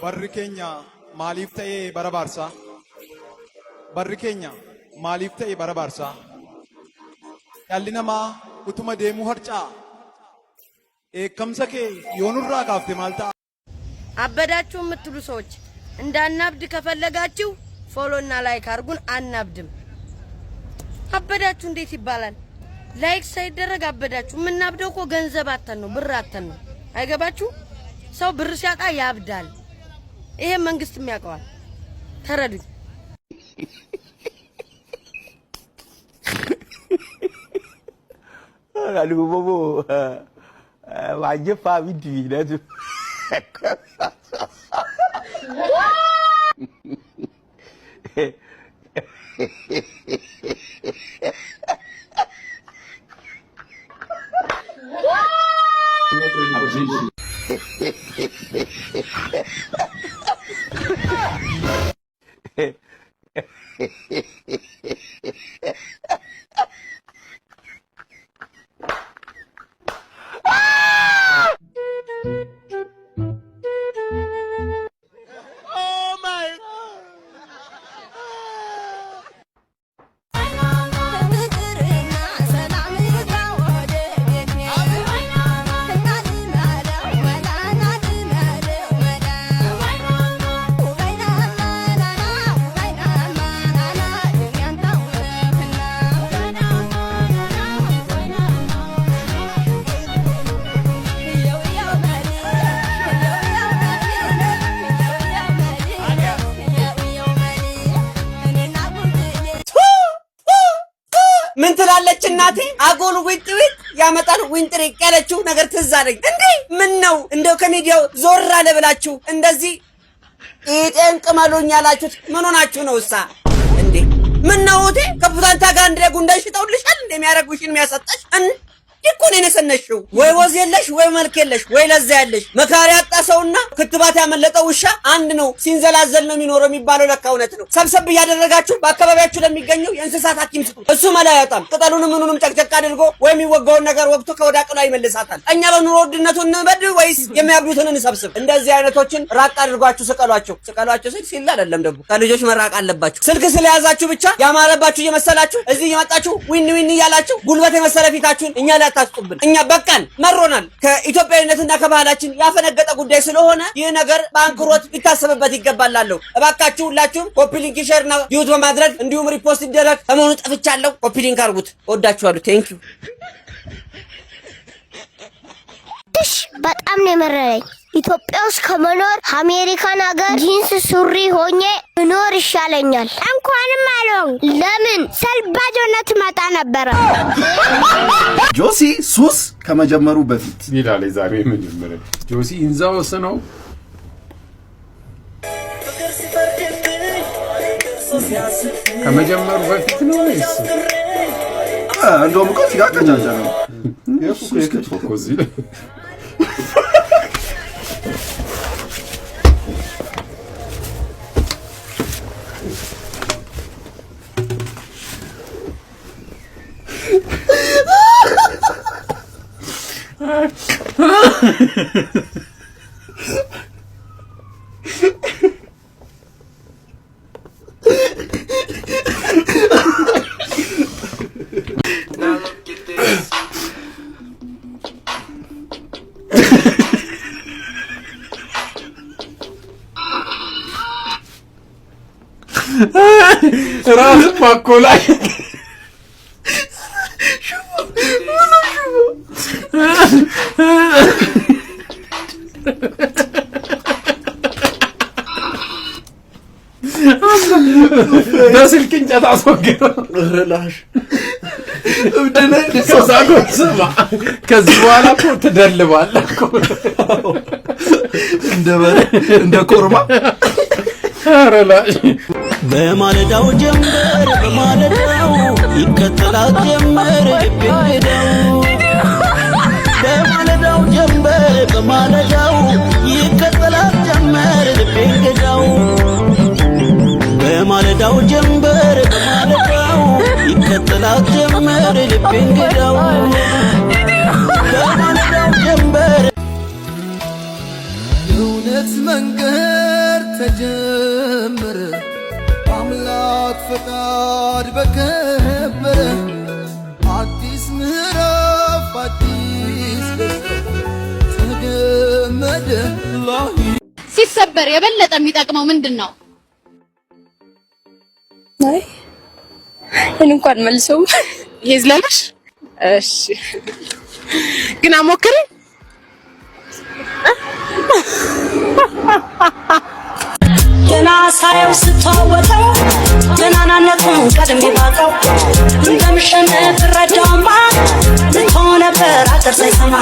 Barri keenya maaliif ta'ee bara baarsaa? Barri keenya maaliif ta'e bara baarsaa? Dhalli namaa utuma deemuu harca'a. Dheekkamsa kee yoo nurraa kaafte maal ta'a? አበዳችሁ የምትሉ ሰዎች እንዳናብድ ከፈለጋችሁ follow ና like አድርጉን። አናብድም። አበዳችሁ እንዴት ይባላል? Like ሳይደረግ አበዳችሁ። የምናብደው እኮ ገንዘብ አተን ነው፣ ብር አተን ነው። አይገባችሁ? ሰው ብር ሲያጣ ያብዳል። ይሄ መንግስትም ያውቀዋል። ተረዱኝ። Alubobo, wagye fa bi di na to. ምን ትላለች እናቴ? አጎል ዊጥ ዊጥ ያመጣል ዊንጥሪቅ ያለችው ነገር ትዝ አለኝ። እንዴ ምን ነው እንደው ከሚዲያው ዞር አለ ብላችሁ እንደዚህ ኢጤን ቅመሉኝ ያላችሁት ምን ሆናችሁ ነው? እሳ እንዴ ምን ነው እቴ ከቡታንታ ጋር እንደ ጉንዳን ሽጠውልሻል? እንደሚያረጉሽን የሚያሰጣሽ እኮ ነው የነሰነሽው። ወይ ወዝ የለሽ፣ ወይ መልክ የለሽ፣ ወይ ለዛ ያለሽ። መካሪ ያጣ ሰውና ክትባት ያመለጠው ውሻ አንድ ነው፣ ሲንዘላዘል ነው የሚኖረው የሚባለው ለካ እውነት ነው። ሰብሰብ እያደረጋችሁ በአካባቢያችሁ ለሚገኘው የእንስሳት ሐኪም ስጡ። እሱ መላ ያወጣም። ቅጠሉንም ምኑንም ጨቅጨቅ አድርጎ ወይ የሚወጋውን ነገር ወግቶ ከወደ አቅሏ ይመልሳታል። እኛ በኑሮ ውድነቱ እንበድ ወይስ የሚያብዱትን እንሰብስብ? እንደዚህ አይነቶችን ራቅ አድርጓችሁ ስቀሏቸው። ስቀሏቸው ስል ሲል አይደለም ደግሞ ከልጆች መራቅ አለባችሁ። ስልክ ስለያዛችሁ ብቻ ያማረባችሁ እየመሰላችሁ እዚህ እየመጣችሁ ዊን ዊን እያላችሁ ጉልበት የመሰለ ፊታችሁን እኛ ላይ አታስጡብን። እኛ በቃን፣ መሮናል። ከኢትዮጵያዊነትና ከባህላችን ያፈነገጠ ጉዳይ ስለሆነ ይህ ነገር በአንክሮት ሊታሰብበት ይገባላለሁ። እባካችሁ ሁላችሁም copy link፣ share እና duet በማድረግ እንዲሁም repost ይደረግ። ሰሞኑን ጠፍቻለሁ። Copy link አድርጉት። እወዳችኋለሁ። Thank you። ትሽ በጣም ነው የመረረኝ። ኢትዮጵያ ውስጥ ከመኖር አሜሪካን ሀገር ጂንስ ሱሪ ሆኜ እኖር ይሻለኛል። እንኳንም አልሆን። ለምን ሰልባጅ ሆነ ትመጣ ነበረ። ጆሲ ሱስ ከመጀመሩ በፊት ይላል የዛሬ የመጀመሪያ ጆሲ ኢንዛውስ ነው። ከመጀመሩ በፊት ነው ወይስ? እንደውም እኮ እዚህ ጋር ቀጫጫ ነው። ሱስ ክትፎ እኮ እዚህ ላይ ራስ ማኮላሸት። በስልክ እንጨት አስወግደው። ስማ፣ ከዚህ በኋላ እኮ ትደልባለህ እኮ። እንደ በሬ እንደ ኮርማ። ኧረ ላሽ። በማለዳው ጀንበር በማለዳው ይከተላት ጀመር ልቤ ሄደው። በማለዳው ጀንበር በማለዳው ይከተላት ጀመር ልቤ ሄደው። በማለዳው ጀንበር በማለዳው ይከተላት ጀመር ልቤ ሄደው። በማለዳው ጀንበር። የእውነት መንገድ ተጀመረ፣ አምላክ ፈቃድ በከበረ አዲስ ምዕራፍ፣ አዲስ ደስታ ተገመደ ላይ። ሲሰበር የበለጠ የሚጠቅመው ምንድን ነው? አይ፣ እኔ እንኳን መልሰውም። ይሄ ዝለለሽ። እሺ፣ ግን አሞክሪ። ገና ሳየው ስተዋወቀው ገናናነቱን ቀድሜ ባውቀው እንደምሸነፍ እረዳውማ ልቶ ነበር አጥር ሳይሰማ።